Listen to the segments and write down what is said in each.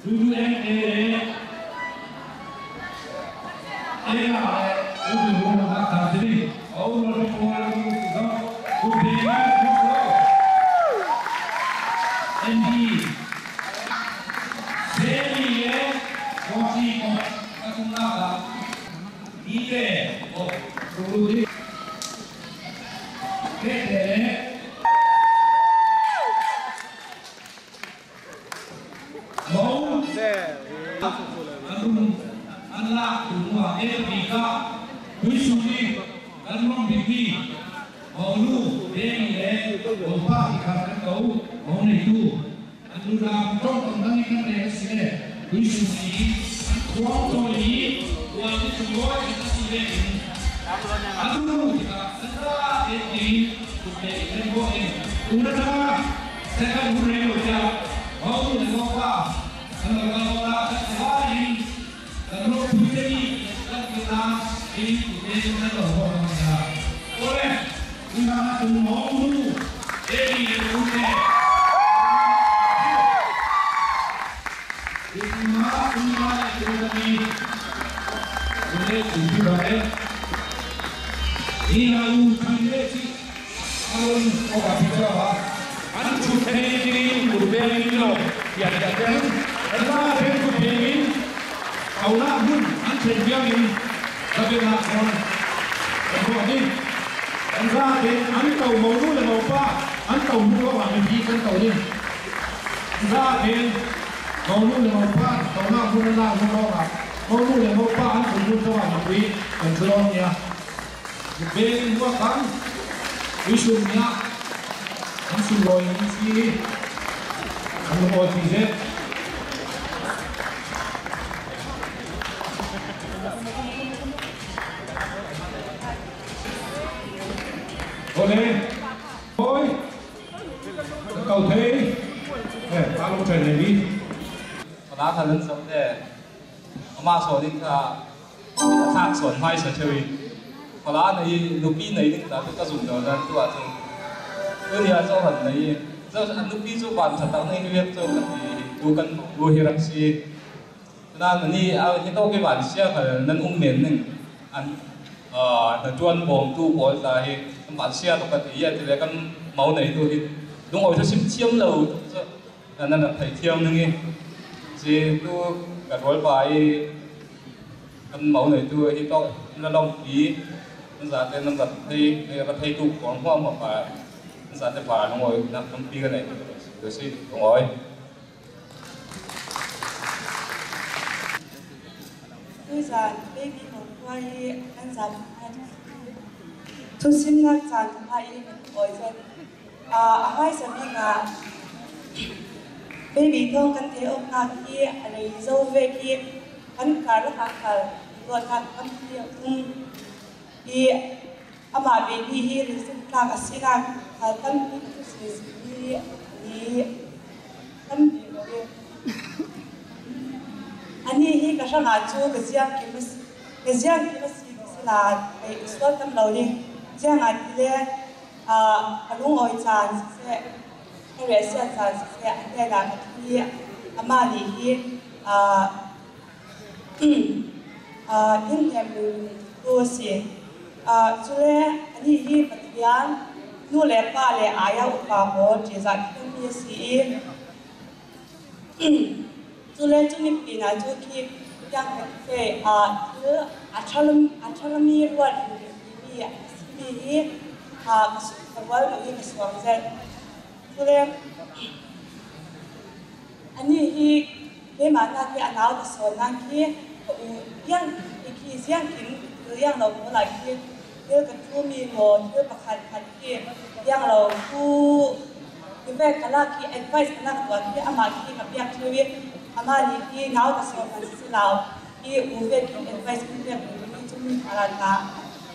Chu chu eng e le eng a u tu hu na kha kha ti ni a u lo ri pawl a u tu zo u be ngai na hmu lo Andy Sammy le Rosie pawh ka tum lak ah Ite pawh ru hi Tete le. Mo an rum an lak tu hnuah el bik ah puisun i kan rum bikmi mo nu Demi le mo pa ti kha kan ko. Mo neitu an lu lam tawngtam dang i kan rel a si le puisun i an khuang tawi i uan i sunglawi kan a si ve in an rum tikah kan ra tein tiin kut le in kan bawh in tu na tang Second hun rei lo tiah Monu le Mopa kan lo kal ko la kan vai in kan ropui te mi kan kilnak in uten kan lo hawh hna hna. Awle, unau na cung Monu, Amy le Ute, Uma, Uma le Tulami, Ule Tupi Bare, Nina U Tui Le Chi, Aron awk ah picture ah an ṭhut thei dingin kut beng in law tiah tiah ten la ten kut beng in kaulah hmun an ṭhen tiangin zabel ah khawn kan tuah ding. Kan zaten an to monu le mopa an to hnu lawngah mipi kan to ding. Zaten monu le mopa tonak hmun an lak hnu lawngah monu le mopa an ṭhut hnu zongah mipui kan tlawng nia. Beng in ruak ang uisum nia an sunglawi in si an lung awi pi zet. Ole, oi, cầu thế, eh, ta lung trời này đi. Pala kha nan zoh te. Amah sawh ding kha thlak sawn hmaisa ṭheo i pala nei i nupi nei ding ta cu ka zum lo nain tu ahcun tuni ah cohlan nei i an nupi cu van ṭha tak nei riak cu kan ti tu kan tu hi rak si. Nain ani hi to ki van sia khal nan um men ning an na ṭuan bawmtu pawl tla hi kan van sia tuk ka ti i ti le kan mau nei tu hi lungawi cu sim thiam lo tuk cu nan rak thei thiam ning i si tu ka rawl pa i kan mau nei tu hi to na lompi nan zate nan rat thei ra thei tu kong huam ma pa nan zate pa lungawi nak tampi ka nei tu si lungawi. Tuzaan baby mawkhua hi kan zapi Thusimnak caan hma i kan kawi zet. A hmaisa bik ah baby thawng kan theih awknak hi a rei zo ve khi kan karlak ah khal ruahnak tampi a um i amah baby hi rinzumtlak a sinak khal tampi thusim mi tampi ko i anih hi ka hrangah cu ka ziang kim a si ka ziang kim a si ka si la kei ka sual tam lo ni ziangah ti le ka lungawi caan siseh ka riahsiat caan siseh a hnen ah ka thu i amah nih hi in hnem tu a si. Cule anih hi Pathian nu le pa le aya upa pawl ṭihzah thiammi a si i cule cumi pinah cu khi tiang fe thil a ṭhalomi ruat in timi a simi hi ka rual lo i ka suang zelh. Cule anih hi keimah nak hi a nau ka sawnnak khi ka u iang khi ziangkin thil iang lo pawl ah khi thil ka thumi maw thil pakhat khat khi iang lo thu ivek ka lak khi advice ka lak tuah khi amah khi ka piak theu i amah nih khi nau ka sawn kan si lo i u ve khi advice kan pek mi cu mi pharan ta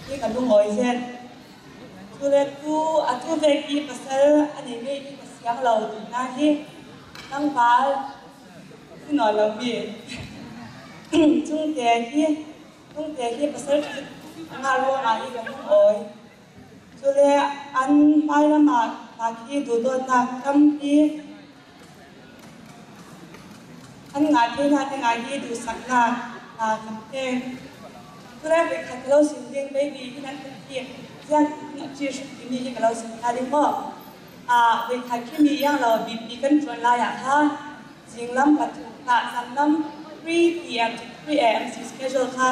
hi ka lungawi zen. Cule tu atu ve ki pasal a nei ve i ka siang lo ti hna hi tlangval si nawn lomi cungte hi cungte hi pasal ṭhit a ngah ruangah hi ka lungawi. Cule an hmailam ah hna khi duhdawtnak tampi. An ngai theihnak dingah hi duhsaknak hna kan pek. Tulai voikhat ka lo sim ding baby hi nan kan ti ziang in a ṭi hrim timi hi ka lo sim hna ding maw? Ah voikhat khi mi iang lo BP kan ṭuan lai ah khan zinglam pathum ah zanlam 3 pm to 3 am si schedule kha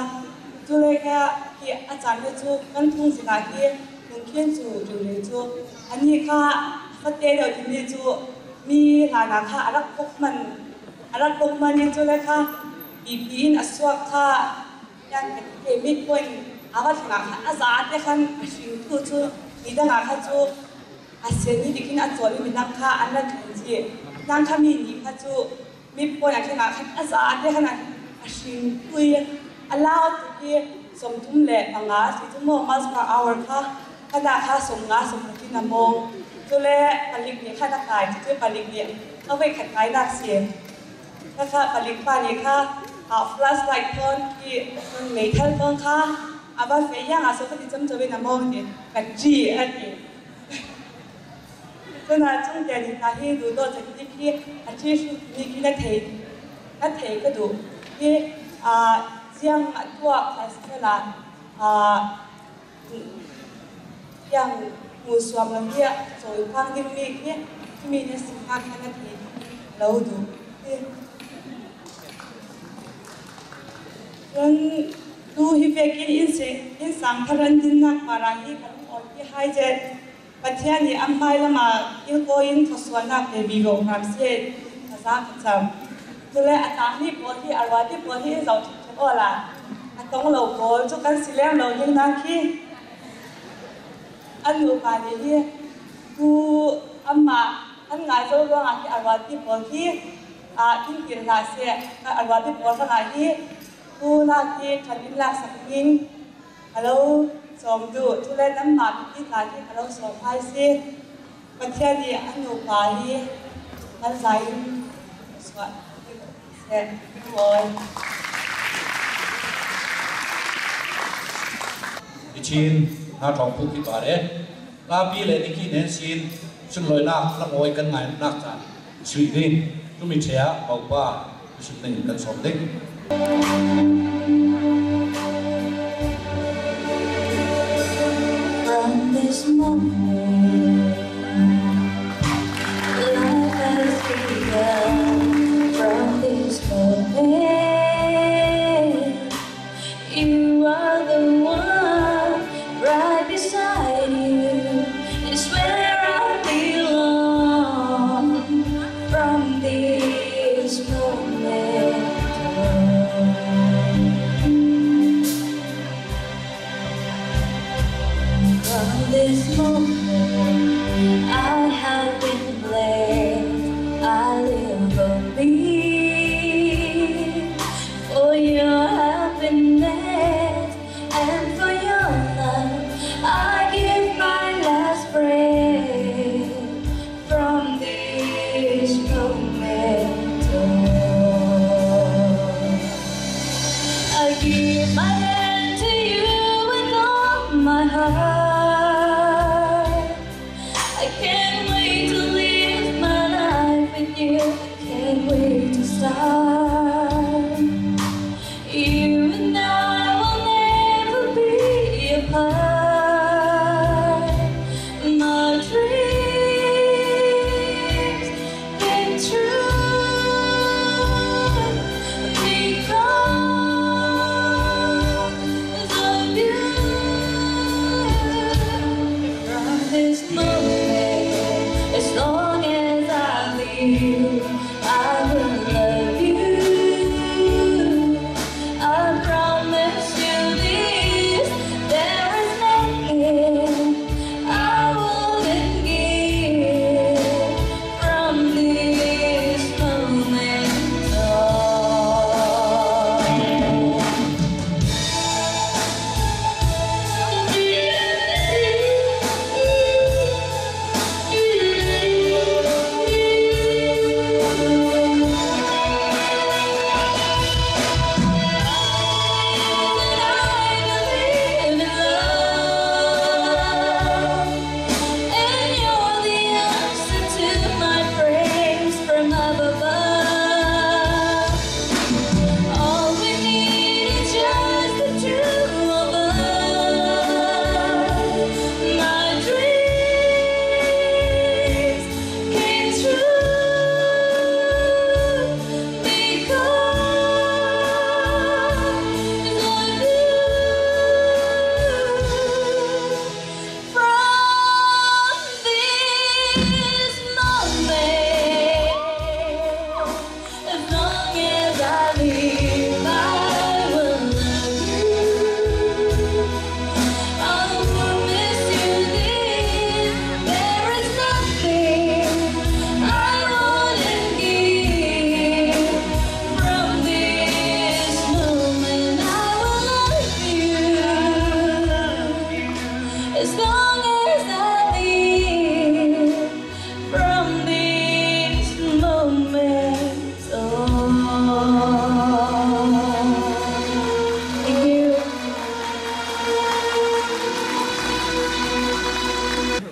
tule ka hi a caan hi cu kan thung zingah hi lungkhin cu riure cu ani kha fate deuh timi cu mi hlan ah kha a rak pok man a rak pok man i cule kha BP in a suak kha yan ka ti midpoint a va thleng ah khan a za te khan a hringtu cu midang ah kha cu a sen i tikin a cawl i midang kha an ra ṭhen dih. Tlang kha mi nih kha cu midpoint a thleng ah khan a za te khan a hring tui a lau tuk i 35 si cu maw miles per hour kha kana kha 50 60 in a mawng. Cule palik nih khan a kai cucu palik nih a voikhat kainak si. Khakha palik pa nih kha flashlight phone khi meithal phone kha a va fei yang ah so ka ti camcam in a mawng ti ka ṭi a ti. Cun ah chungtel nih hna hi duhdaw cakip hi a ṭhi hrutmi khi na thei na thei ka duh hi ziang a tuah kha ah tiang hmuhsuam lo hi cawihang dingmi khi mi na si hnga kha na thei lo duh hi. Cun tu hi vekin inn sang thar an dinnak para hi kan awi hi hai jet Pathian nih an hmai lam ah kilkawi in thawsualnak pe bi ko hram seh thazaang ka cam. Cule a tangmi pawl hi a ruati pawl hi in zoh ṭhimṭhem aw la. A tong lo pawl cu kan si leng lo ning na khi. An nupa nih hi tu anmah an ngai zo ruangah hi a ruati pawl hi in kir hlah seh. A ruati pawl hrangah hi tu nak hi ṭhan in laksak ning ka lo sawm duh. Cule nanmah pipi hna hi ka lo sawm hai si. Pathian nih an nupa hi an zai in suah seh. Awi. Ichin na thong pu ki pare la pi le niki nen sin sunloinak langawi kan ngai nak caan sui ding tumi thea baupa bisim ding kan sawm ding. From this moment, life has begun. From this moment, you are the one right beside you. Is where I belong. From this moment on. From this moment, I have been blessed. I live only for your happiness and for your love. I give my last breath from this moment.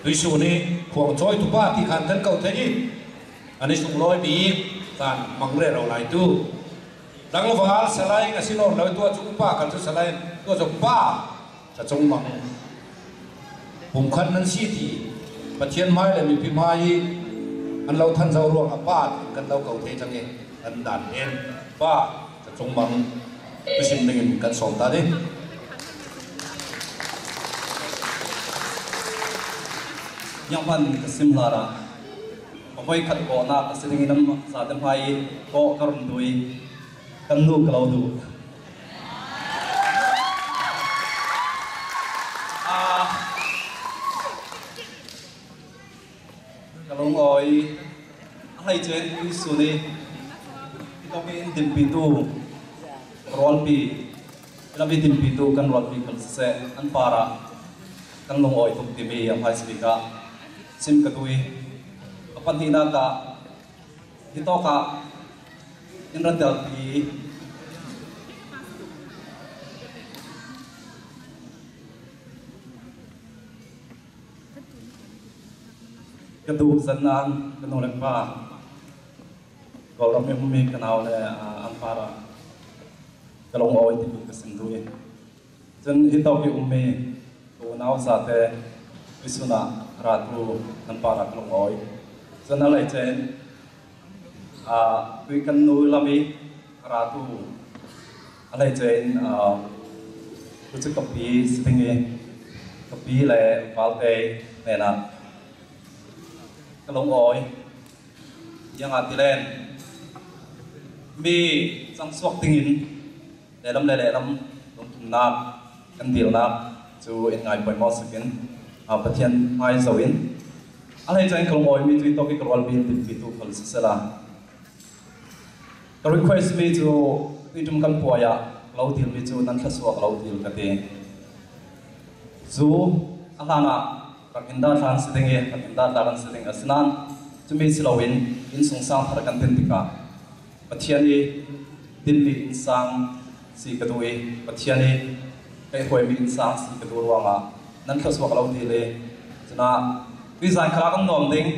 Tuisuni khuang chawi tu pa ti khan kan kau thei ani sung loi bi kan mangre ro lai tu tlangval salai nga sinon lo tua chu pa kan chu salai tua chu pa cha chung mang pum khat nan si ti Pathian mai le mi pi mai an lo than zo ruang a pa kan lo kau thei change an dan en pa cha chung mang sim dingin kan som ta đi yang pan ka sim lara hoi khat ko na ka siling nam sa tem hai ko karun dui kan nu ka lo du a ka lo ngoi hai chen ui su ni to mi in dim pi tu rol pi la bi dim pi tu kan rol pi kan se an para kan long oi tuk ti mi ang hai speaker sim ka tui apan hi na ka hito ka in ran del pi ka du zan nan ka no lek pa ko ram mi mi ka naw le an para ka long oi ti ka sim dui chen hito ki ummi tu naw za te visuna ratu nan para ka long oi chen alai chen a tui kan nu lami ratu alai chen a tu chu kapi stingi kapi le valte ne na ka long oi yang atilen mi chang suak tingin le lam le le lam lung thum nak kan dil nak chu in ngai poi mo sakin a pathian mai zoin alai chen ka long oi mi tui to ki krwal bin tin pi tu phal sela ka request mi chu tui tum kan puaya lo dil mi chu nan thla suak lo dil ka te zu alana rakinda thlan sitinge rakinda tlaran siting asnan chumi silowin in sung sang thar kan tin tika pathiani din mi in sang si ka dui pathiani kai hoi mi in sang si ka du ruanga nan thla suak lo dil le chuna wi zan khala kan nom ding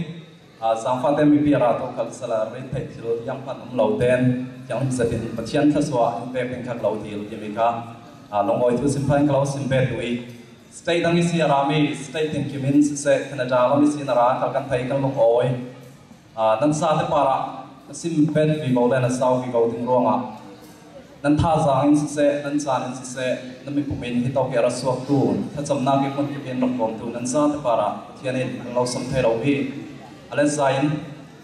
a sang fa te mi pi ra to khal sala re thai thil yang pan um lo ten yang zatin pathian thla suwa in pe peng khak lo dil ti mi ka a long oi thu sim phain klo sim pe tui state ang isi arami state tin kimin se Canada lami si nara kal kan thai kan long oi a nan sa te para sim pet vi bo le na sau vi bo ting ronga nan tha zang in se nan chan in se nan mi pumin hi to ke ra suak tu tha cham na ke mun ki bin rok kom tu nan sa te para thianin ang lo sam thai ro hi alen zain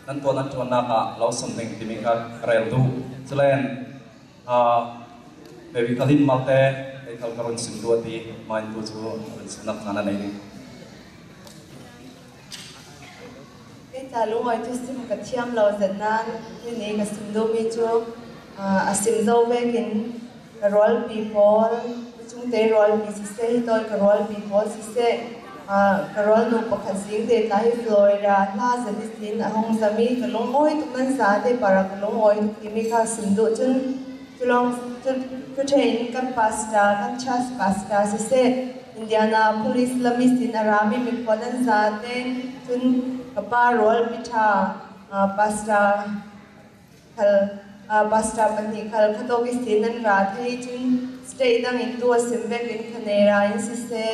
nan to nan tuan na ka lo sam ding ti mi ka rel tu chlen a baby kalim malte ai khal karon sim du ti main tu chu sim nak na nei ni cái ta lu ngoi tu sim ka thiam lo zat nan ni ni ka sim do mi chu a sim zo ve kin ka rol people chung te rol mi si se hi toy ka rol people si se ka rol nu pakhat zing te ta hi Florida la zat ni sin a hong zami ka long oi tu nan za te para ka long oi tu ti mi kha sim do chun chulong chu chain kan pasta kan chas pasta si se Indianapolis lami sin arami mi phonan za te chun kapa rol pitha pasta khal pasta pani khal khato ki sin an ra thei chun state dang in tu sim vek in khanera in si se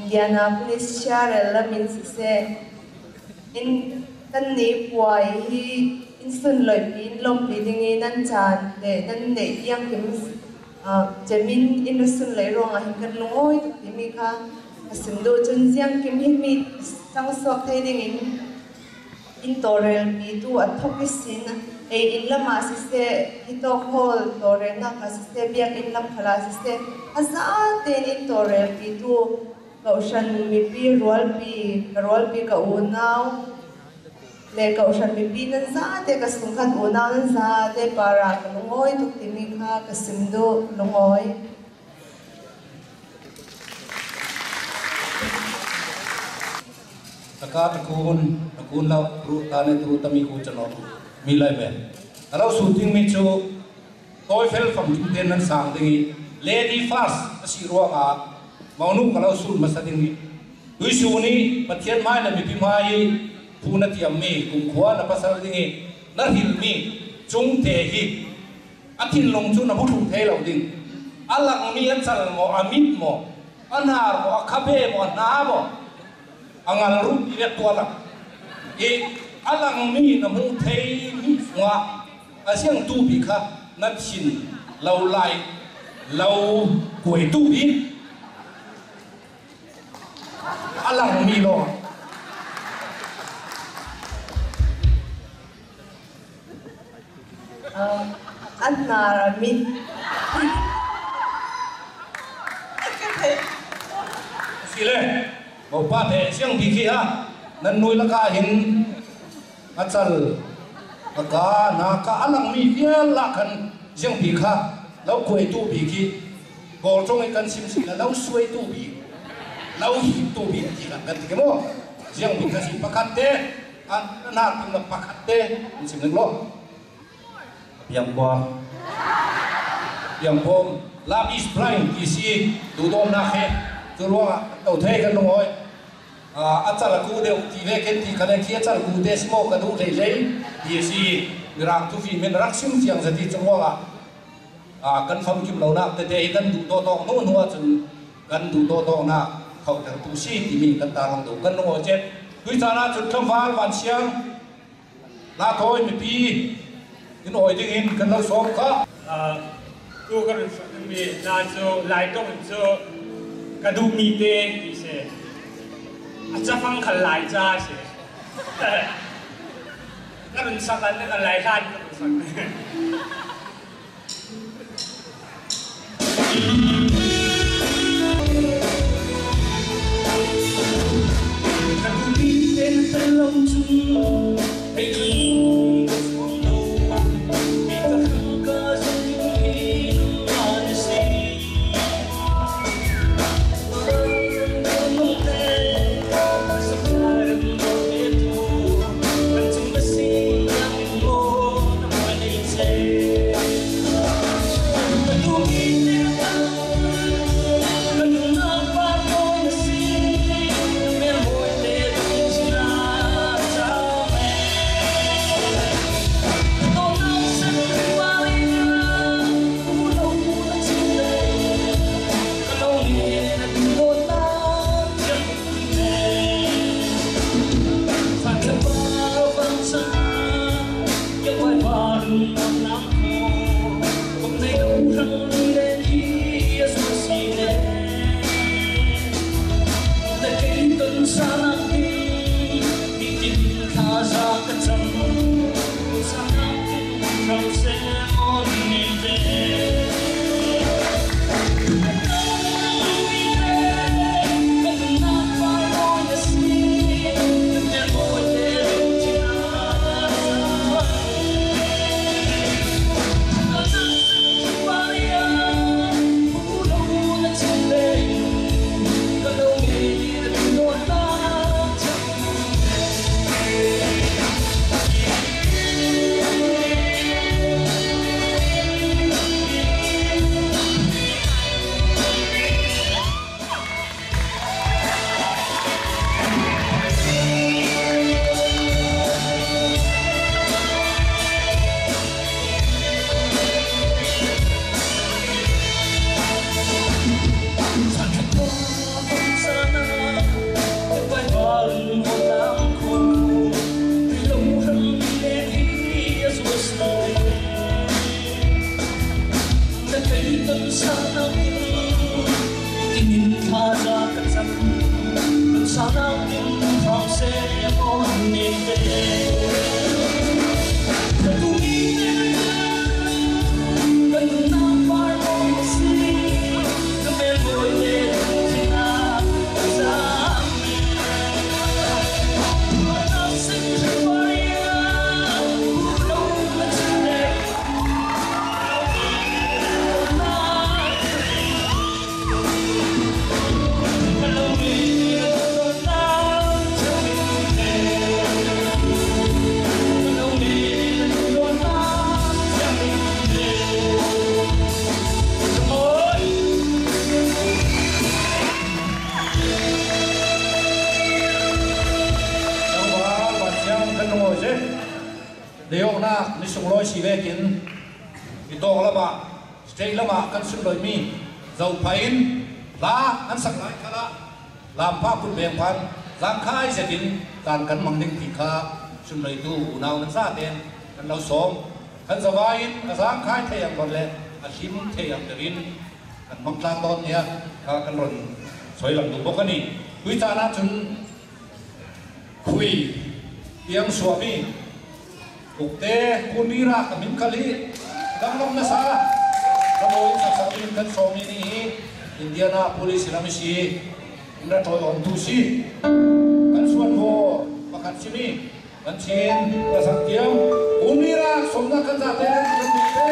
Indianapolis sharel lamin si se in tan ni puai hi in sun loi pin lom pi ding in an chan le nan nei yang kim chemin in sun lei rong a hin kan lungoi tu ti mi kha sim do chun jiang kim hi mi chang sok thei ding in in torel pi tu a thok sin ei in lama si se hi to khol torel na ka si se biak in lam khala si se aza ten in torel pi tu kau shan mi pi rol pi rol pi ka u nau le kau shan mi pi nan za te ka sung khat u nau nan za te para ka lungoi tu ti mi kha ka sim do lungoi taka takun takun la ru ta ne tu tami ku chano mi lai be alo shooting mi chu toy fel fam kim ten nan sang ding lady first si ro ka maunu ka lo sun ma sa ding Tuisuni Pathian hmai le mipi hmai i phu na tiammi kumkhua na pasal ding i na hrilhmi Cungte hi a thinlung cu na hmu thlu thei lo ding. A langmi a cal maw, a mit maw, a hnar maw, a khabe maw, a hna maw, a ngal ruh ti vek tu a lang. I a langmi na hmuh theimi chungah a siangtu bik kha na thin lo lai lo kuaitu bik a langmi lawng. A hnar a mit. Sile, Bawipa te siang bik hi ha nan nui lakah hin a cal a ka na ka a langmi vial ah khan ziangpi kha lo kuaitu bik hi Kawl cong i kan sim si le lo suaitu bik lo hiptu bik ti kan kan ti ke maw ziangpi kha si pakhat te a na ting na pakhat te in sim ning law Piangkuang. Piangpawm love is blind ti si duhdawmnak he cu ruangah to thei kan lung oi a cal a ku deuh ti ve ken ti khan khi a cal ku te si maw ka duh hlei hlei ti si mirang tufi min rak sim fiang zati cu ruangah kan famkim lonak tete hi kan duh tawtawk hnu hnu ahcun kan duh tawtawknak khotertu si timi kan tarlang duh kan lung cep tui caan ahcun tlangval van siang la thawi mipi in oi ding in kan lo sawm kha. Tu kan mi na cu lai tong in cu ka duh mi te ti si a cafang khal lai ca si ka run sak an kan lai hlan ka run sak. Ka duhmi te na tel lo cun hei ka zuam lo mi ka hrang ka zong hi nangmah na si. in mi tawng lamah state lamah kan sunlawih mi Zophei in hla an sak lai khala lampa kut beng phan zangkhai zetin caan kan hmang ding ti kha sunlawihtu unau nan zaten kan lo sawm. Kan zawai in a zangkhai thei ang ber le a hlim thei ang berin kan hmang tlang dawn nia kha kan rawn sawi lang duh bawk a ni. Tui caan ah cun khui piang suami Ukte Kunira ka min kal hi danglam nasa ramawi in saksak ding in kan sawm i ni hi Indiana Police ram i si in ra tawiawm tu si. Kan suanvaw pakhat simi kan Chin ka sak thiam Kunira sawmnak kan zate kan kan duh te.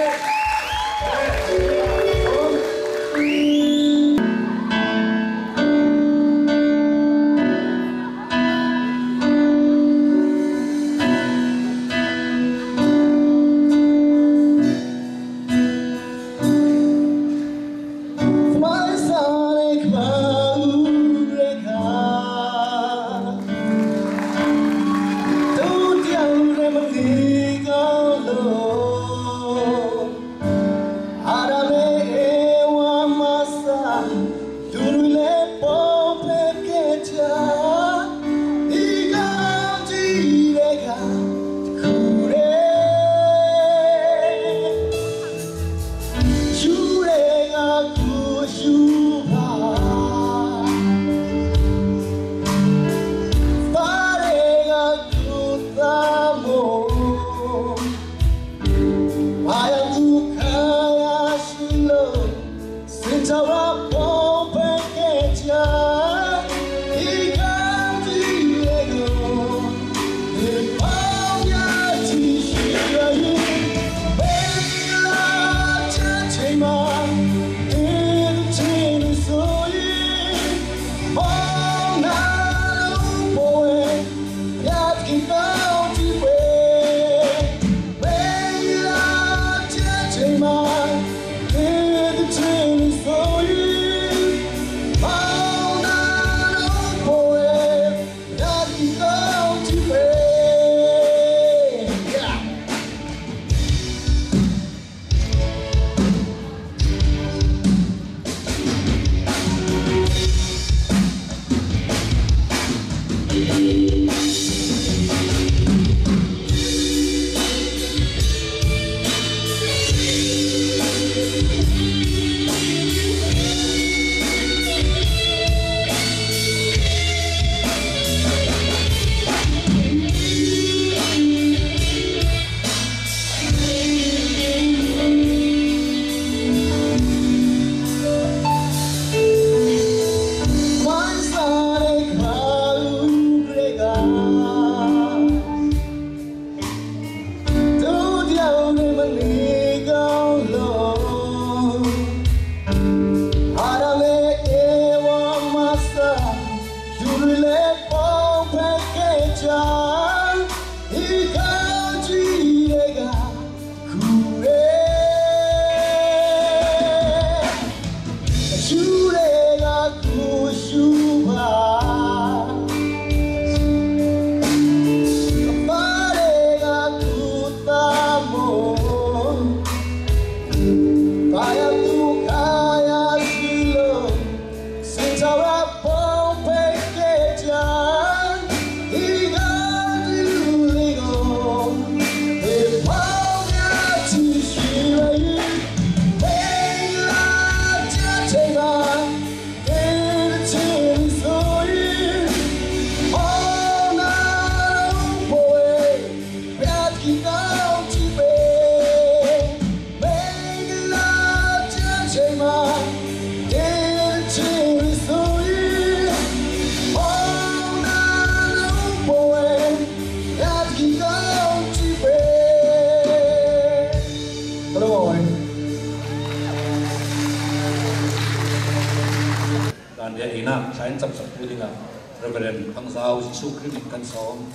Reverend Thangzau Jesuh Khrih min kan sawm.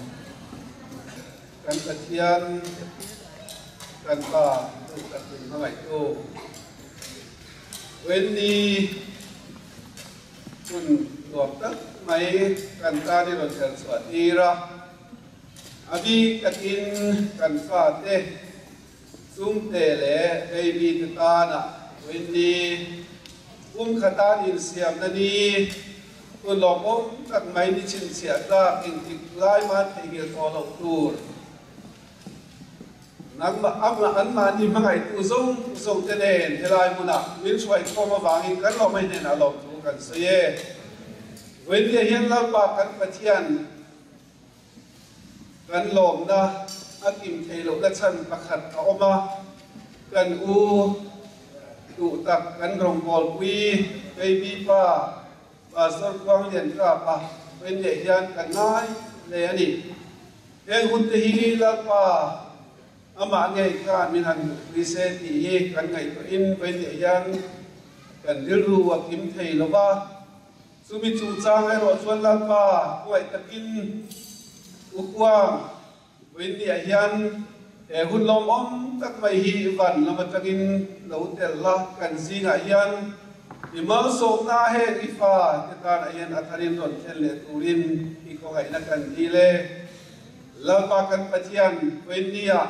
Kan Pathian kan Pa kan in hmangaihtu Wendy hun nuam tak mai kan tan i rawn her chhuah tir a, a bik takin kan fate Chungte leh baby te tana Wendy kum khatan insiamna ni hun lawmawm tak mai ni chhinchhiah tlak engtik lai man theihnghilh tawh loh tur. Nangmah amah anmahni hmangaihtu zawng zawng te nen helai hmunah min hruaikhawm avangin kan lawmai hnenah lawmthu kan sawi e. Vawiindia hian Lalpa kan Pathian kan lawmna a kim thei lohna chhan pakhat a awm a, kan u duh tak kan rawngbawlpui Baby pa Pastor Khuanglian Kapa Vawiindia hian kan ngai hle a ni. Heng hun te hi Lalpa amah ngei khan min han hmuhpui se tih hi kan ngaihtuahin vawiinah hian kan rilru a kim thei lo va. Chumi chungchang erawh chuan Lalpa huai takin u Kuang vawiinah hian he hun lawmawm tak mai hi van lam atangin lo tel la, kan zingah hian I malsawmna heng i fa te tanah hian a tharin rawn thlen leh turin i khawngaihna kan dil e. Lalpa kan Pathian vawiinniah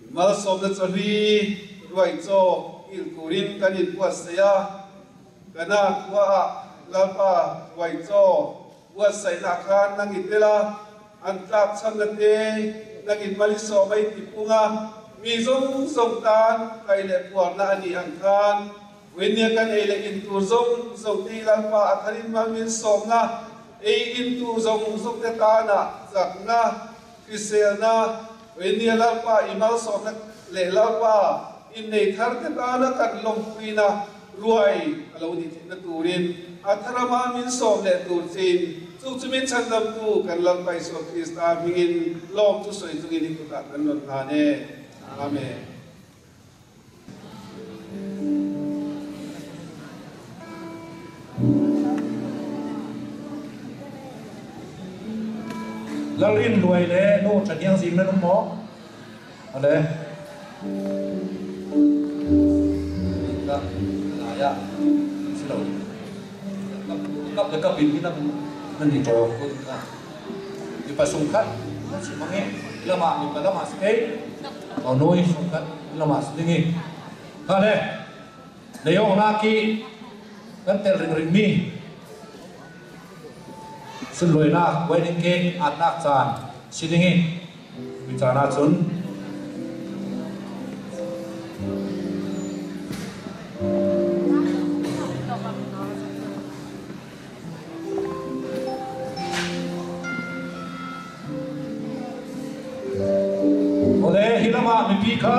i malsawmna chawhlui ruai chaw kil turin kan inbuatsaih a, Kana khuaah Lalpa ruai chaw buatsaihna khan nang i tel a, An tlak chhanna te nangin malisawm a inti pung a, mi zawng zawng tan kai leh puarna a nih ang khan Winia kan ei leh in tur zawng zawng te hi Lalpa a tharin mal min sawmna, ei in tur zawng zawng te tana chakna, hriselna, Winia Lalpa i malsawmna leh Lalpa innei thar te tana kan lawmpuina ruai a lo nih theihna turin a tharama min sawm leh tur chin chu chu min chhandamtu kan Lalpa Isua Krista hmingin lawm chu sawi chungin i kutah kan rawn hlan e. Amen. Lalrin Luai le Nu Tha Hniang Zing nan um maw? Ale. Ka lai ah si lo. Kap le kap in hi nan ni ṭawm kun kha. Mipa sungkhat nan si mang i lamah mipa lamah si kei. Nui sungkhat lamah si ding i. Kha le leiawknak i kan tel ringring mi sunlawinak wedding cake atnak caan si ding i mi caan ahcun Ole hi lamah mipi kha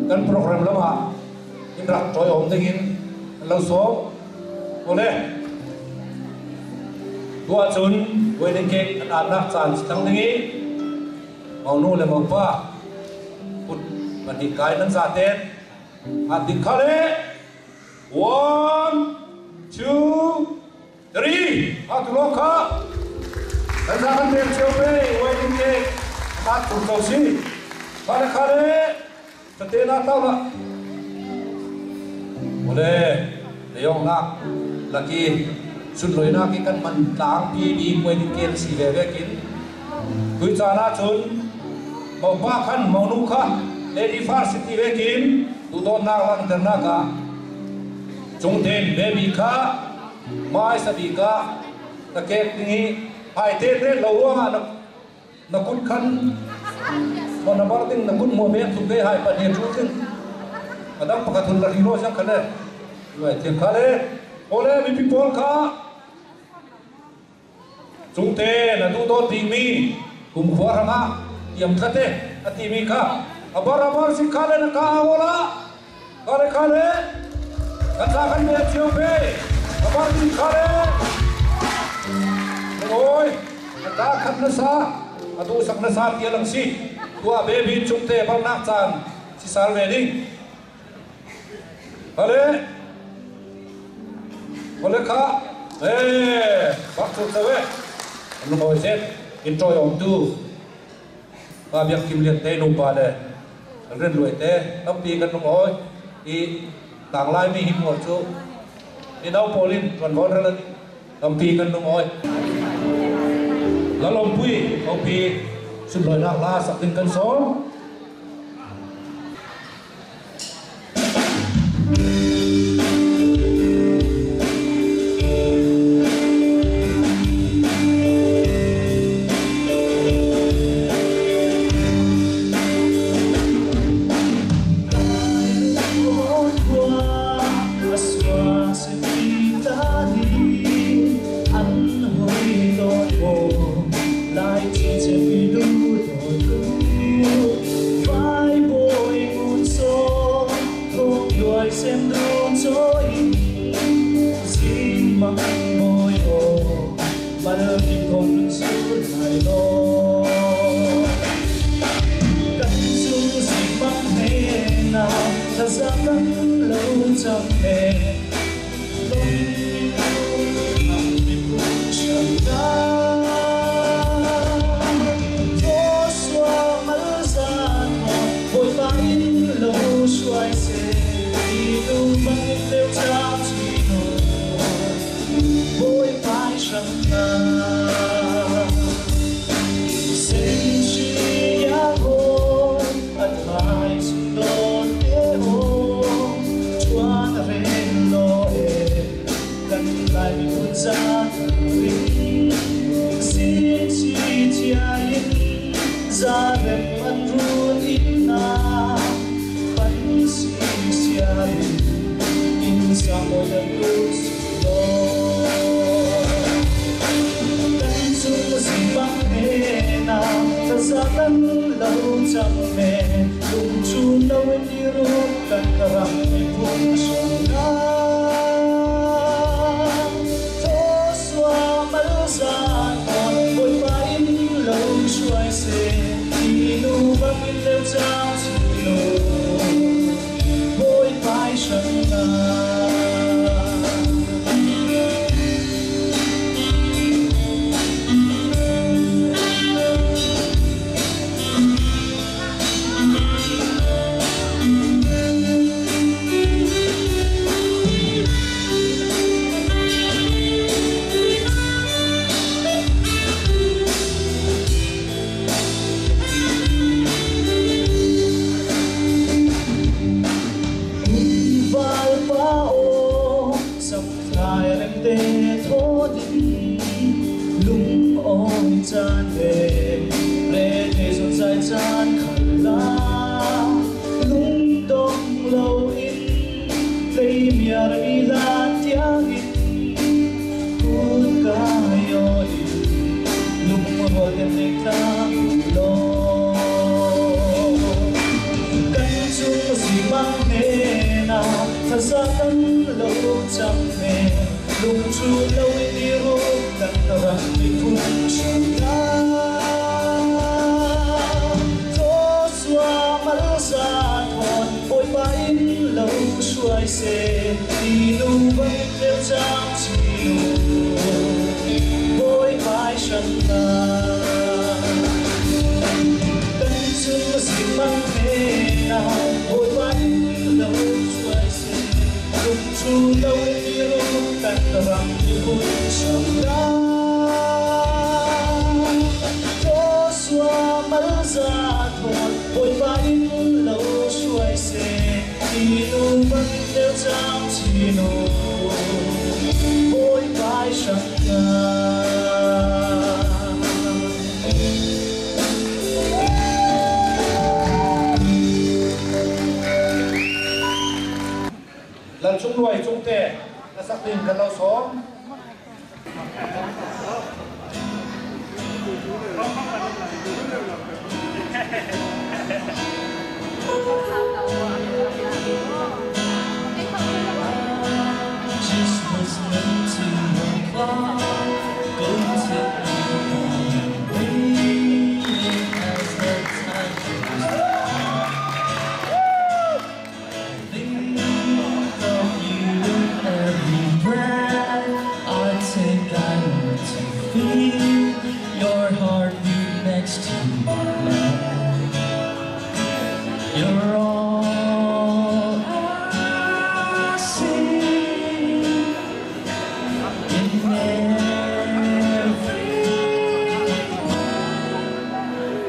kan program lamah in rak tawiawm dingin an lo sawm. Ole tu ahcun wedding cake an aannak caan si cang ding i monu le mopa kut pahnih kai nan zaten at ding kha le one two three a tu lo kha kan za kan pek cio pe wedding cake a tur ko si kha le kha le Tate na tau la Ole leyong nak laki sunloi nak i kan man tlang pi bi wedding cake si ve ve kin tui caan ah cun mopa khan monu kha lady first ti ve kin duhdawtnak langhternak ah cungten baby kha mai sabi ka na kek ding i hai te te lo ruangah na na kut khan mo na bar ding na kut mo me thuk ve hai pa ne chu ding adang pakhat hun la ri ro sang khale luai thiam khale ole mi pi pawl kha chungte na du do ding mi kum khua ranga tiam thate ati mi kha abar abar si khale na ka awola khale khale kan sa kan me chiu pe abar ding khale oi ta khat na sa atu sak na sa tia lang si tua baby chungte bar nak chan si sal ve ding khale ole kha e bak chu chawe an ngoi zet in troi om tu pa biak kim lian te nu pa le ren luai te tampi kan nung oi i tang lai mi hi ngor chu i nau polin kan von ran tampi kan nung oi lalom pui opi Sunlawihnak hla sak ding kan sawm.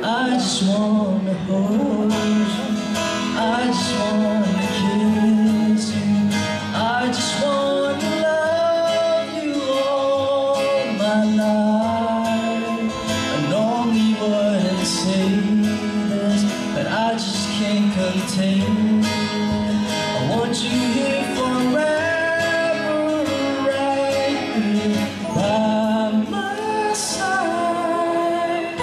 I just can't contain it. I want you here forever, right here by my side.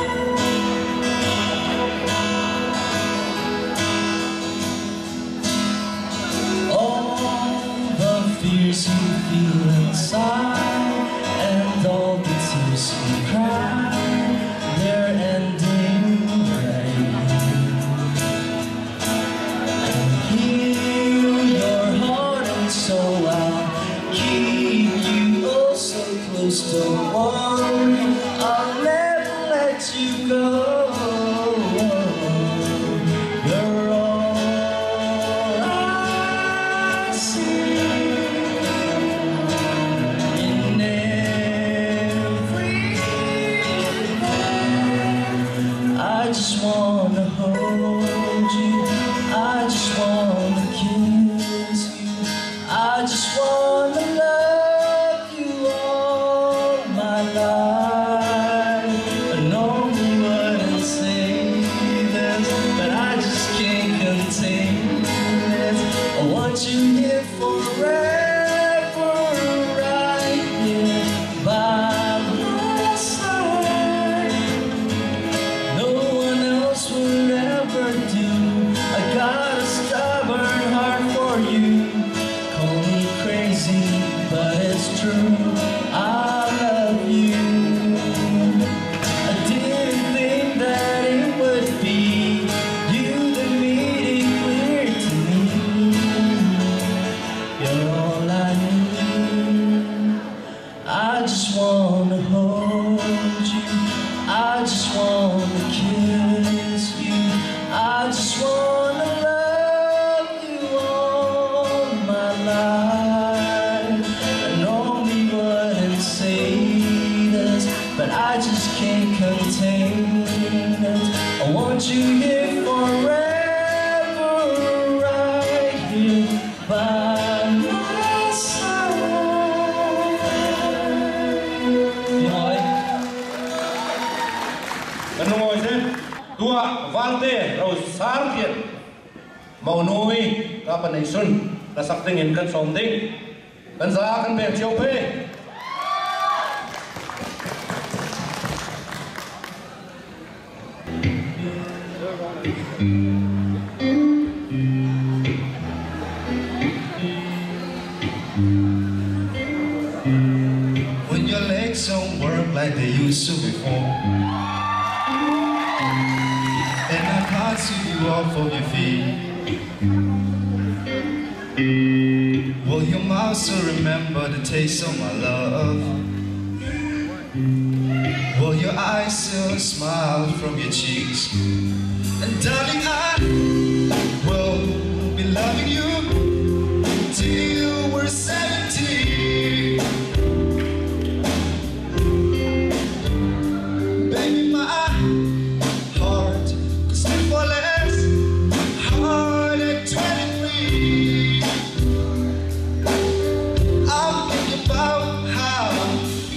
All the fears you feel inside and all the tears you cry, they're ending right here. Heal your heart and soul, I'll keep you oh so close. Don't worry, I'll never let you go. You're all I see in everything. I just wanna hold you, I just wanna kiss you, I just wanna love you all my life. I normally wouldn't say this, but I just can't contain it. I want you here forever, right here by my side. No one else would ever do. I got a stubborn heart for you. Call me crazy, but it's true. I love you. I didn't think that it would be you that made it clear to me. You're all I need. I just wanna hold you. I just wanna kiss you. I just wanna love you all my life. I normally wouldn't say this, but I just can't contain it. I want you here forever, right here by my side. Ngồi. Kan ngồi thế. Tua valte ro sar kian. Mau nui ka panai sun la sak ding in kan som ding. Kan za kan bek chiu pe. When your legs don't work like they used to before, and I can't sweep you off of your feet, will your mouth still remember the taste of my love? Will your eyes still smile from your cheeks? And darling, I will be loving you till we're 70. Baby, my heart could still fall less hard at 23. I'm thinking about how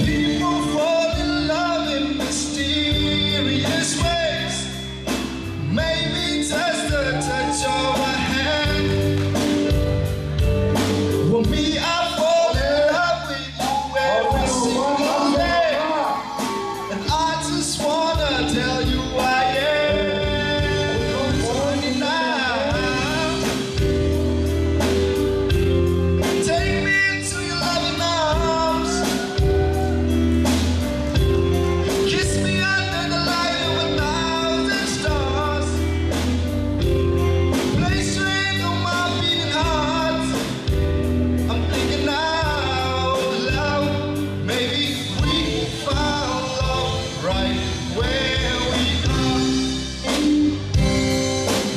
people fall in love in mysterious ways. Maybe just the touch of a hand. Well, me, I fall in love with you every single day. And I just wanna tell you I am 29. Take me into your loving arms. Kiss me under the light of 1,000 stars. Play strings on my beating heart. I'm thinking out loud. Maybe we found love right where we are.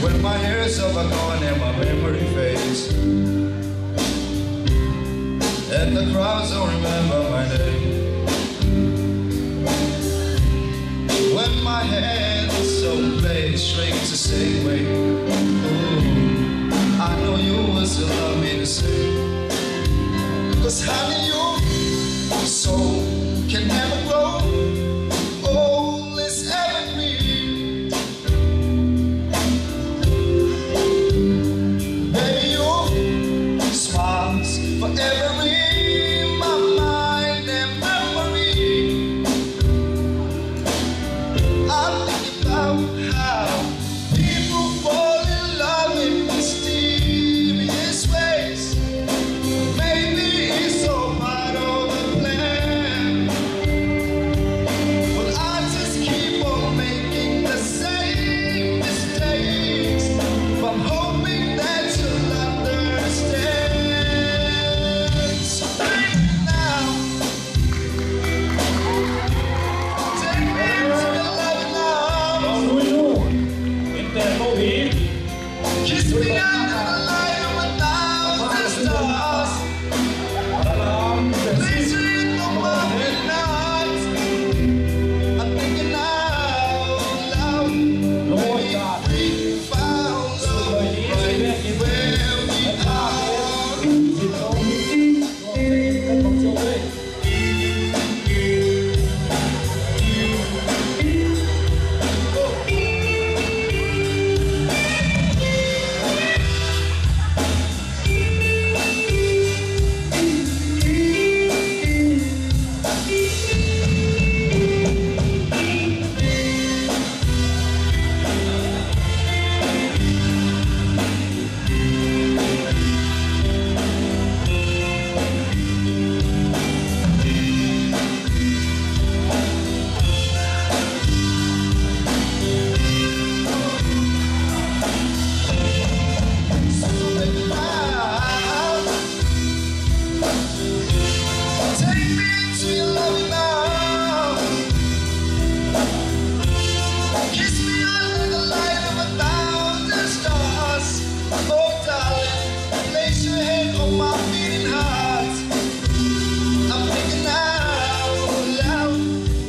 When my hair's over gone and my memory fades, and the crowds don't remember my name. When my hands don't play strings the same way, ooh, I know you will still love me the same. 'Cause honey, your soul can never grow old, it's evergreen. Kiss me under the light of a thousand stars. Please read on my night. I'm thinking out loud. Baby, we found love right where we are. So baby, now take me to your loving arms. Kiss me under the light of a thousand stars. Oh, darling, place your head on my beating heart. I'm thinking out loud,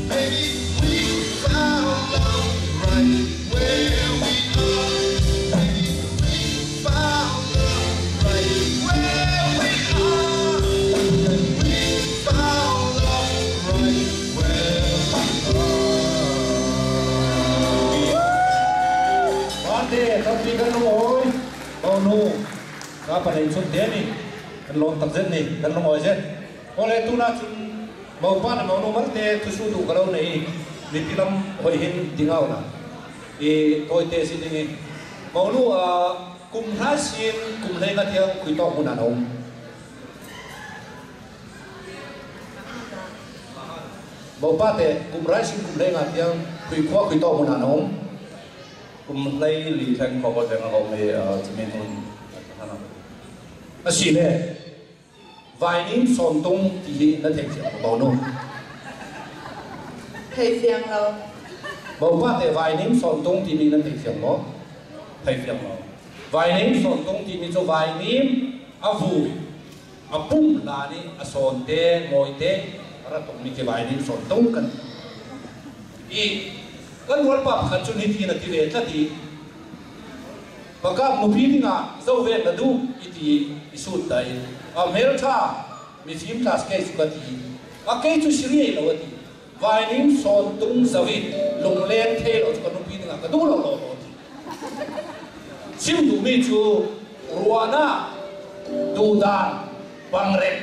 baby, we found love right where we are. Baby, we found love right where we are. We found love right where we are. Ate, tapi kan oi, kau nu, ka pa nei chun te ni, kan lon tak zen ni, kan long oi zen. Ole tu na chun mau pa na mau nu mar te tu su du ka lo nei, mi pilam hoi hin dingau na. I toi te si ding ni. Mau nu a kum hla sin kum hlei nga thiang khui to mun an om. Mau pa te kum rai sin kum hlei nga thiang khui khwa khui to mun an om. Kum lei li theng ko ko jeng ko me chmin hun hana. A si le vai nim son tung ti hi na thek chiang ko nu. Thei fiang lo. Mau pa te vai nim son tung ti mi na thek chiang mo. Thei fiang lo. Vai nim son tung ti mi chu vai nim a vu a pum la ni a son te ngoi te ra tung mi ke vai nim son tung kan. I kan wal pa khan chu ni ti na ti ve tla ti. Baka mu pi nga zo ve na du i ti i su dai. A mel tha mi phim class ke su ka ti. A ke chu siri lo ti. Vai nim son tung zawi lung len the lo chu ka nu pi nga ka du lo lo lo ti. Sim du mi chu ruana du dan bang rep.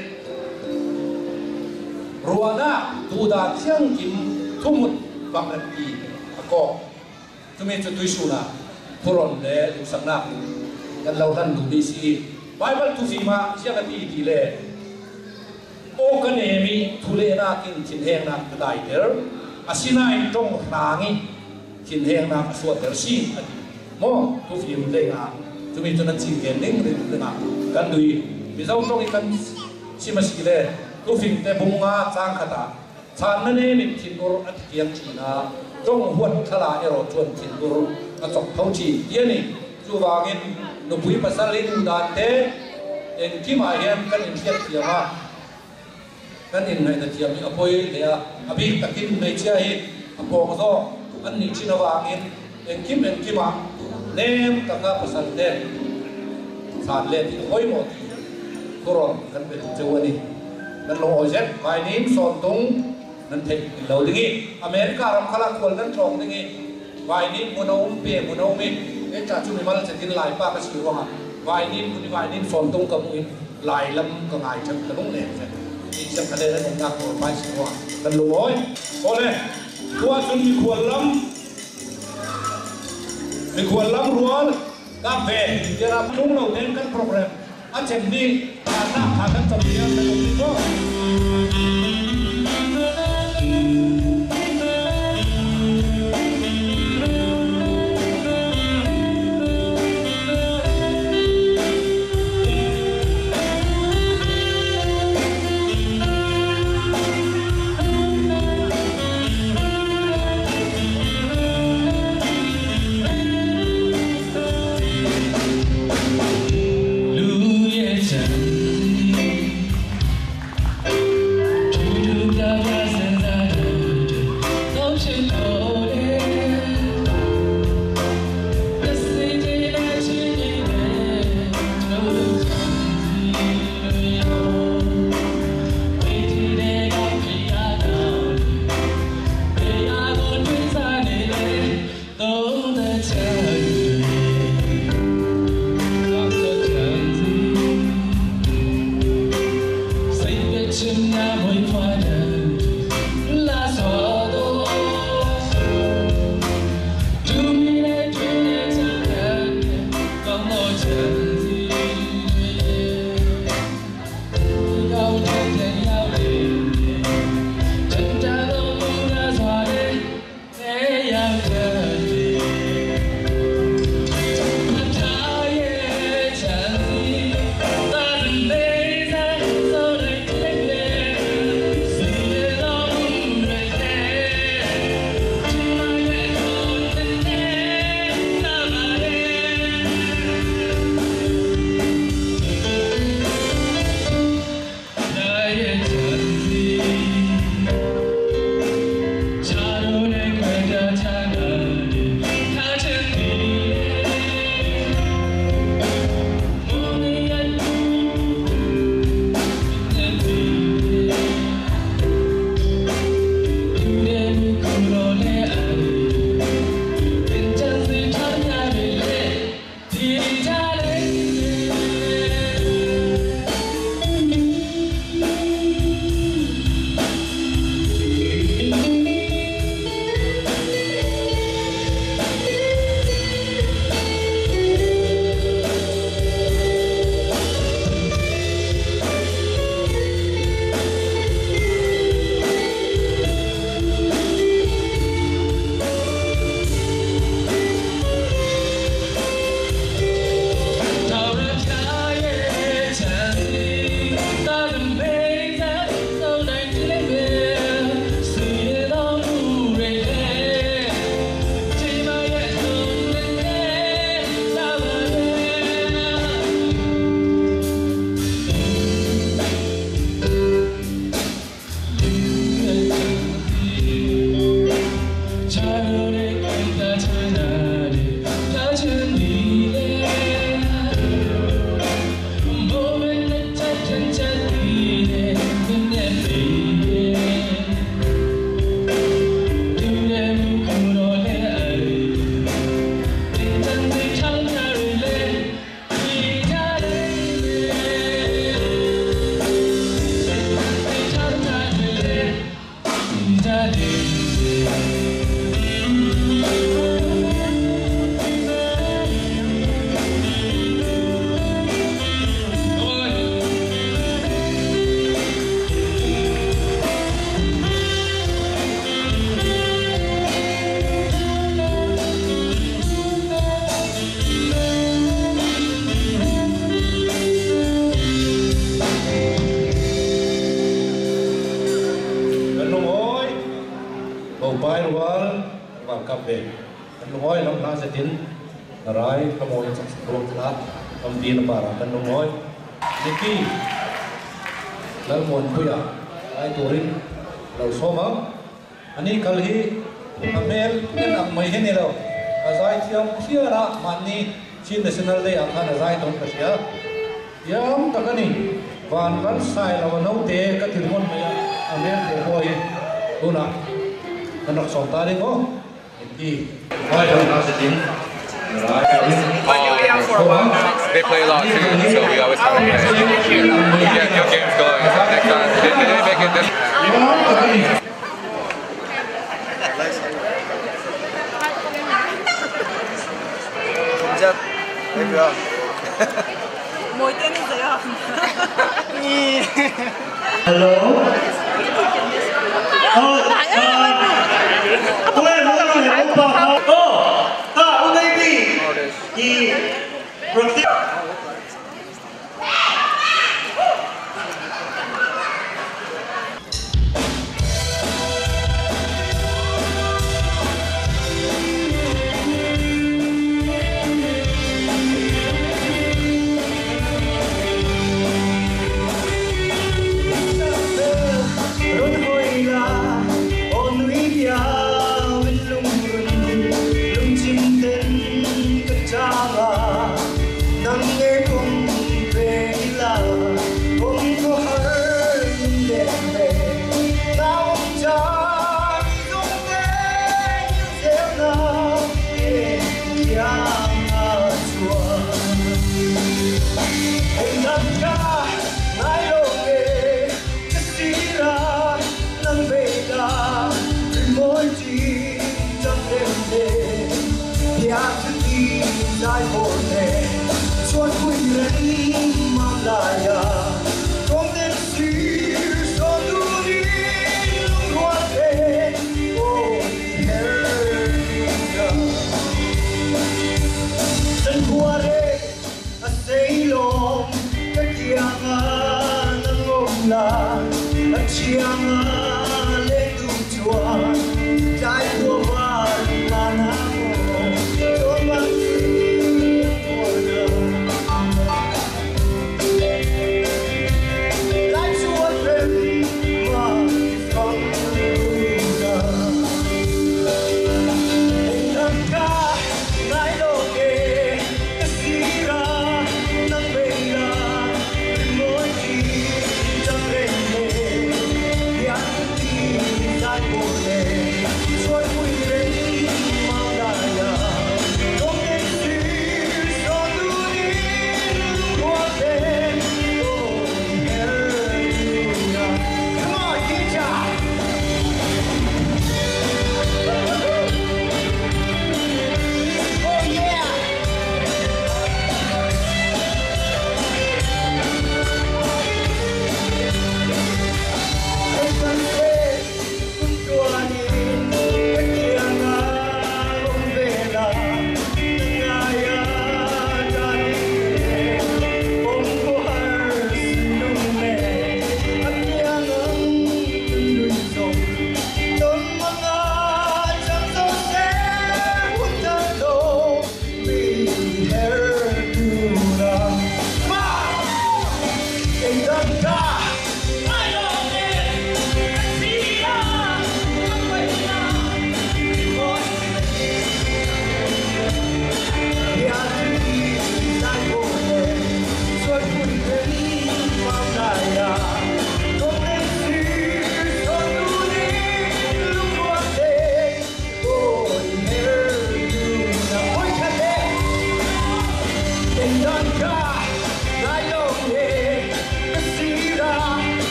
Ruana du dan chiang kim thumut bang rep ti. Ko chu mi chu tui su na puron le lu sak na kan lo tan du bi si Bible tu fi ma sia ka ti ti le o ka ne mi thu le na kin chin heng na ka dai ter asina in tong rangi chin heng na ka suwa ter si ati mo tu fi mu le nga chu mi chu na chin gen ning ri tu nga kan dui mi zau tong i kan si ma si le tu fi te bung nga chang khata chan na ne min thin ur at kiang chi na tong huat thala ero chuan thin ur a chok tho chi tia ni chu wangin nu pui pasal le du dan te en ki ma hian kan in thiat thiama kan in ngai na thiam ni apoi le a abi takin nei chia hi apong zo an ni chin awangin en kim ma nem taka pasal te chan le ti hoi mo ti koron kan pe chewani kan lo ozet mai nim son tung nan thei lo dingi America ram khala khol nan thong dingi vai nim munom pe munom mi e cha chu mi mal chatin lai pa ka si wanga vai nim muni vai nim son tung ka muin lai lam ka ngai chak ka lung le cha ni chak ka le na nong na ko pai si wa kan lu oi ole tua chun mi khwal lam rual ka ve jera tung lo den kan program a chem ni na kha kan cham ya kan ni ko ve kan lungawi lam hla zetin rai thlamawi chak sak ruak kha kampi na para kan lungawi Niki Lalmuanpuia lai turin lo sawm ang ani kal hi a hmel en ang mai hi ni lo a zai thiam phian a mahni Chin National Day ah khan a zai tawn ka hria thiam tak a ni van ral sai lo a naute ka ti ringawt mai a a hmel te pawh hi tunah kan rak sawm ta ding aw Niki Vai lam hla zetin rai turin lo sawm ang. They play a lot too, so we always have to play. Yeah, your game's going. Next time, they, they make it this. Hello. Oh,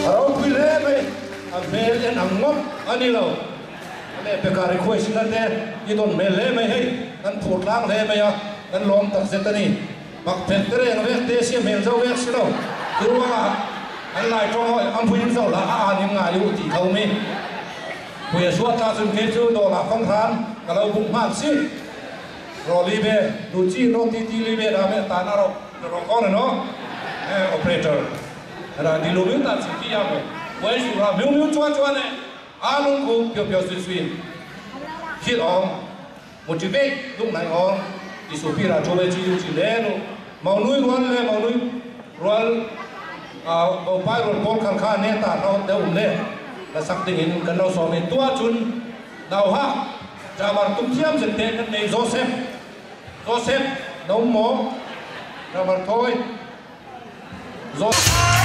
A ro pui hle mai a hmel en ang ngawt a ni lo. Le pe ka request na te i don me le mai hei kan phur tlang le mai a kan lom tak zet ani mak phet te reng vek te siam hmel zo vek si lo turunga an lai tawng hawi am phuin zo la a anim ngai u ti tho mi phuia suat ta chun ke chu do la fang khan ka lo bung hman si ro li be lu chi ro ti ti li be da me ta na ro ro ko no operator ra di lu mi ta chi ki ya mo wei su ra miu miu chuan chuan ne a lung ku pio pio sui sui hit on motivate lung nai on ti su pi ra chu be chi yu chi le nu mau nui rual le mau nui rual au pai rual pol khan kha ne ta no de um le la sak ding in kan lo so me tua chun dau ha jamar tum thiam zen te kan nei Joseph Joseph no mo jamar thoi Joseph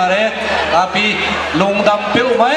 Bare api lungdam peu mai.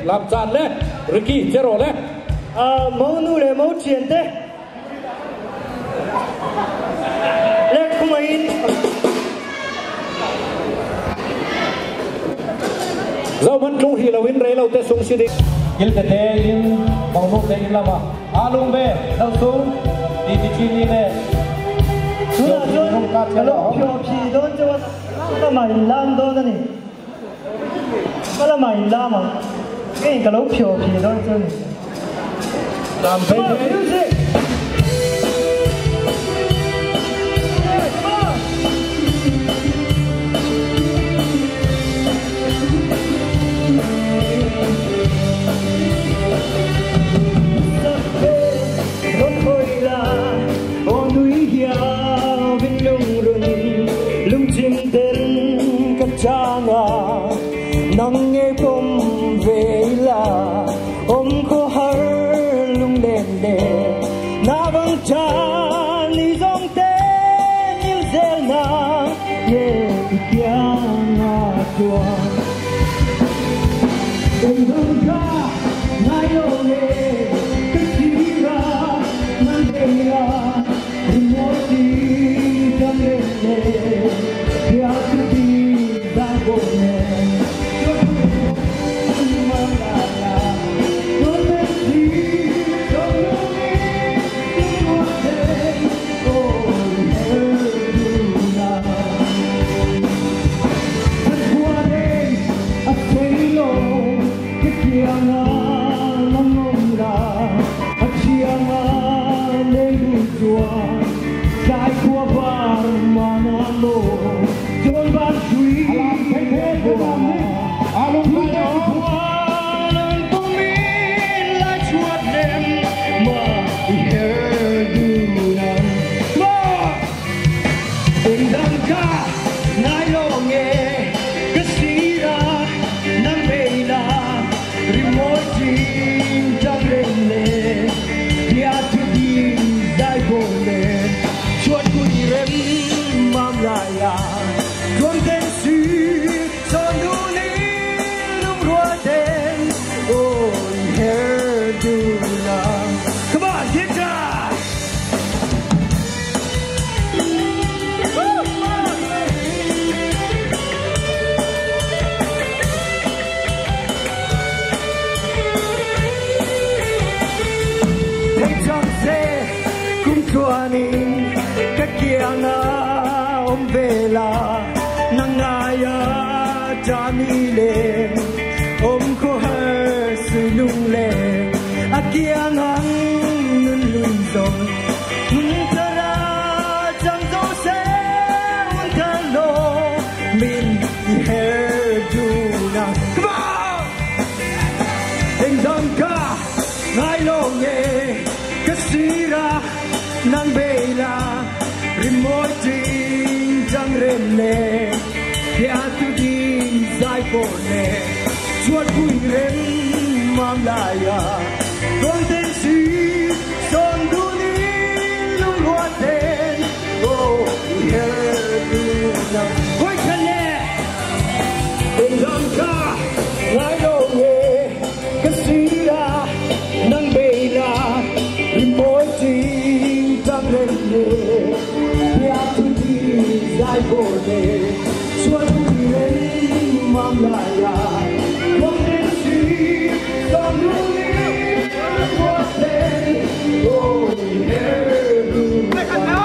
Làm chán le, Ricky zero le. À, mẫu nu le mẫu chuyện thế. Le không ai. Dẫu vẫn trung thì là win rate lâu tết sung xí đi. Il te te in mẫu nu te in lama. Alung be, đâu xuống đi đi chi đi nè. Cái cái lỗ phiêu皮都真。南非。 Nang nghe bom về là ôm khó har lung đèn đè na vang cha ni dòng tên yêu zel na ye kia na tua em hương ca na yo le cái chi ra nan đèn la mo ti tam le le kia tu ti da go ne. le om ko har su lung le akiang ang nun lui zong hun tara chang zo se un ta lo min i her du na. Come on! Eng dang ka ngai lo nge kasira nang bela remote chang rem le ya tu di zai ko ne chuan pui rem mam la ya tôi tên si son du ni lung hoa tên ô her du na hoi khan ne eng dang ka ngai lo nge kasira nang bela remote chang rem le ya tu di zai ko ne chuan pui rem mam la ya tôi tên si son du ni lung hoa tên ô her du na.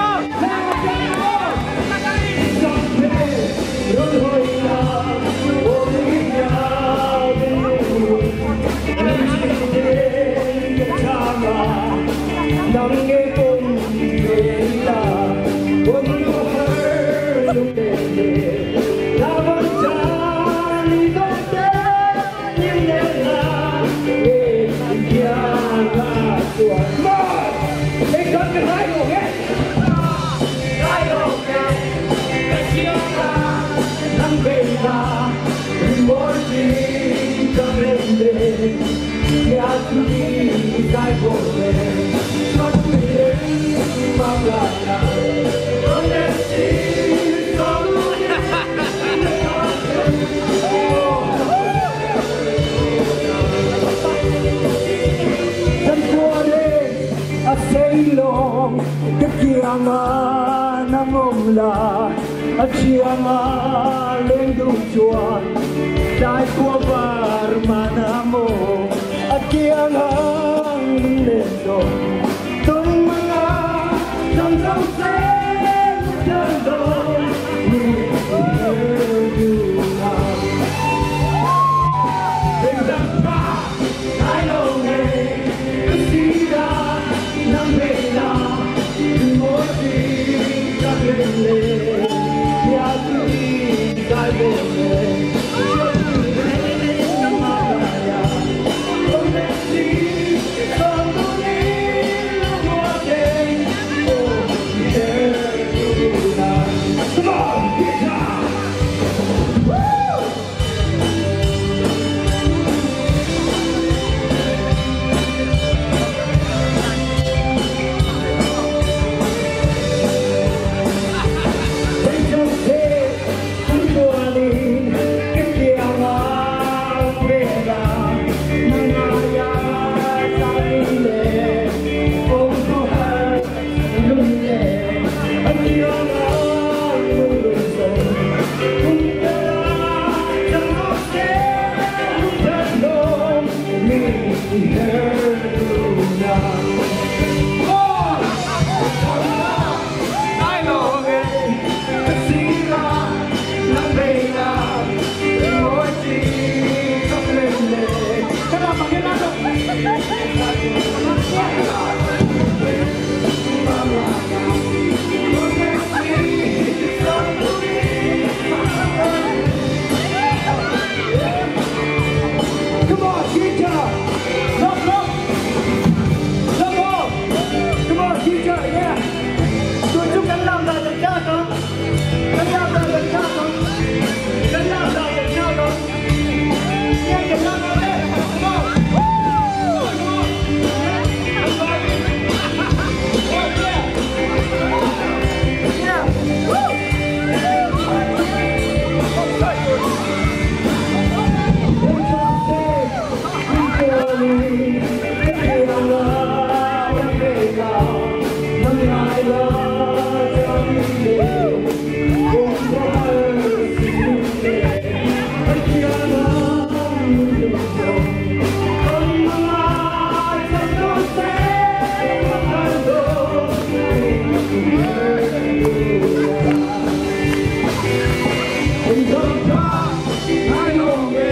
I know.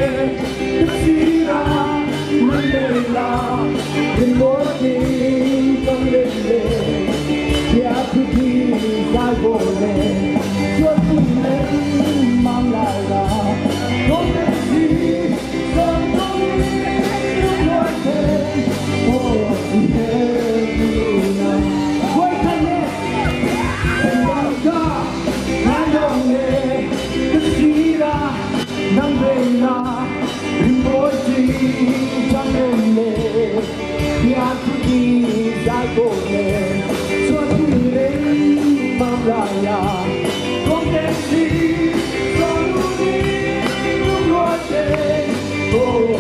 Oh,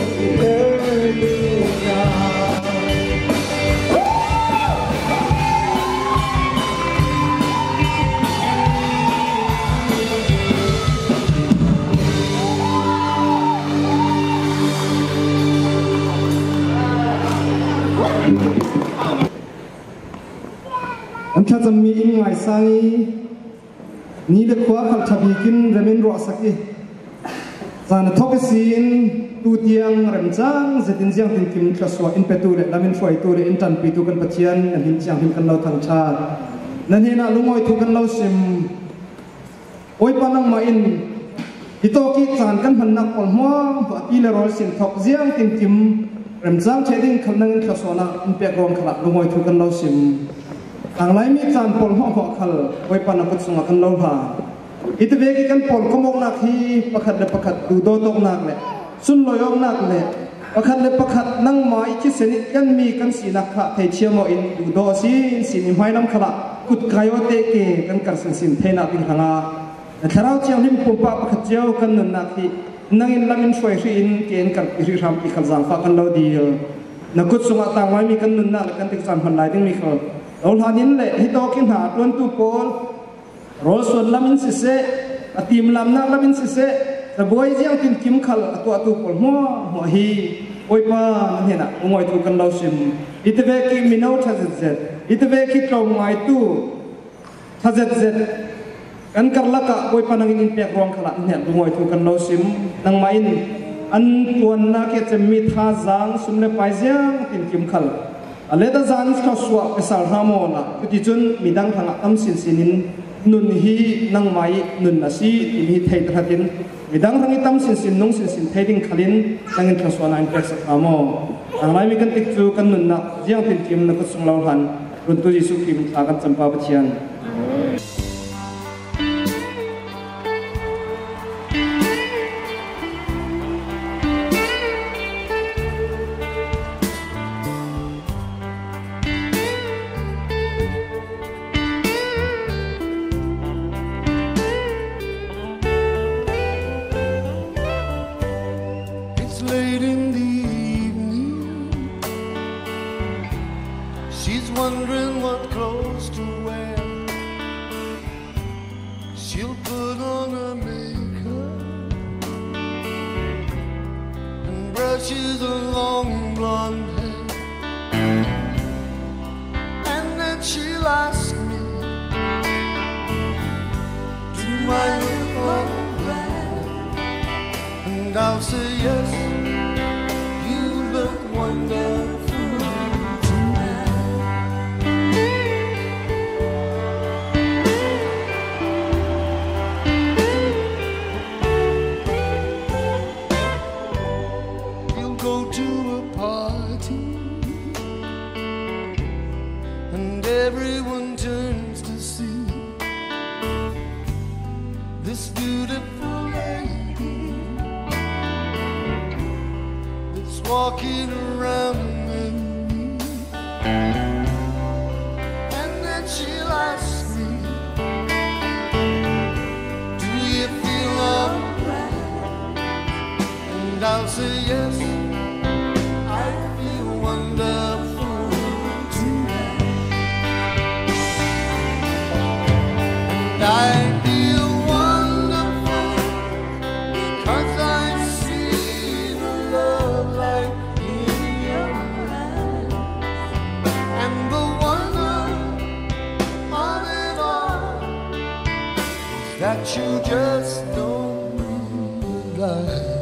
An thlacammi in ngaisang i ni le khua khal ṭhabikin remin ruahsak i zan a thok i siin tu tiang remcang zetin ziang tinkim thluachuah in petu le lam in hruaitu le in ṭanpitu kan Pathian nan hin thianghlim kan lo thangṭhat. Nan hnenah lungawi thu kan lo sim. Bawipa nangmah in hi tawki caan kan hmannak pawl hmuang a ti le rawl sin thok ziang tinkim remcang ṭhe ding khal nang in thluachuahnak in pek ruang khalah lungawi thu kan lo sim. Tang laimi caan pawl hmuah hmuah khal Bawipa na kut sungah kan lo hla. Hi te ve ki kan pawl komoknak hi pakhat le pakhat duhdawtawknak le sunlawiawknak le pakhat le pakhat nangmah i thisen i tlenmi kan sinak kha theithiam in duhdaw sin sin i hmailam khalah kut kaio te ke kan kar sin sin theinak ding hrangah na thlarau thianghlim pumpak pakhat cio kan nunnak hi nangin lam in hruai hri in ke in kar pi hri hram pi khal zaangfa kan lo dil na kut sungah tang mi kan nunnak le kan tik caan hman lai ding mi khal lo hlan in le hi to ki hna tuantu pawl rawl suan lam in siseh a tim lamnak lam in siseh cabuai ziang tin kim khal a tuahtu pawl hmuah hmuah hi Bawipa nan hnenah ungoi thu kan lo sim iteve ki mino tha zet zet iteve ki tlawm ngai tu tha zet zet kan karlak ah Bawipa nang in pek ruang khala hnen ungoi thu kan lo sim nangmah in an tuannak ke cemmi thazaang sum le pai ziang tin kim khal aleta zan thlo suah pesal ramo la cuticun midang thangah tam sin sin in nun hi nangmai nun a si timi hi thei tahatin midang rangi tam sin sin nung sin sin thei ding khalin nangin thlo suah na in pek sak amo ang lai mi kan tik chu kan nun nak ziang tin kim na kut sung lo han run tu Jesu Christ thla kan champa Pathian. It's late in the evening. She's wondering what clothes to wear. She'll put on her makeup and brushes her long blonde hair. And then she'll ask me, do I look alright? And I'll say yes, you look wonderful tonight. We'll go to a party and everyone turns to see this beautiful lady that's walking around with me. And then she'll ask me, do you feel alright? And I'll say yes, I feel wonderful tonight. And I feel wonderful because I see the love light in your eyes. And the wonder of it all is that you just don't realize.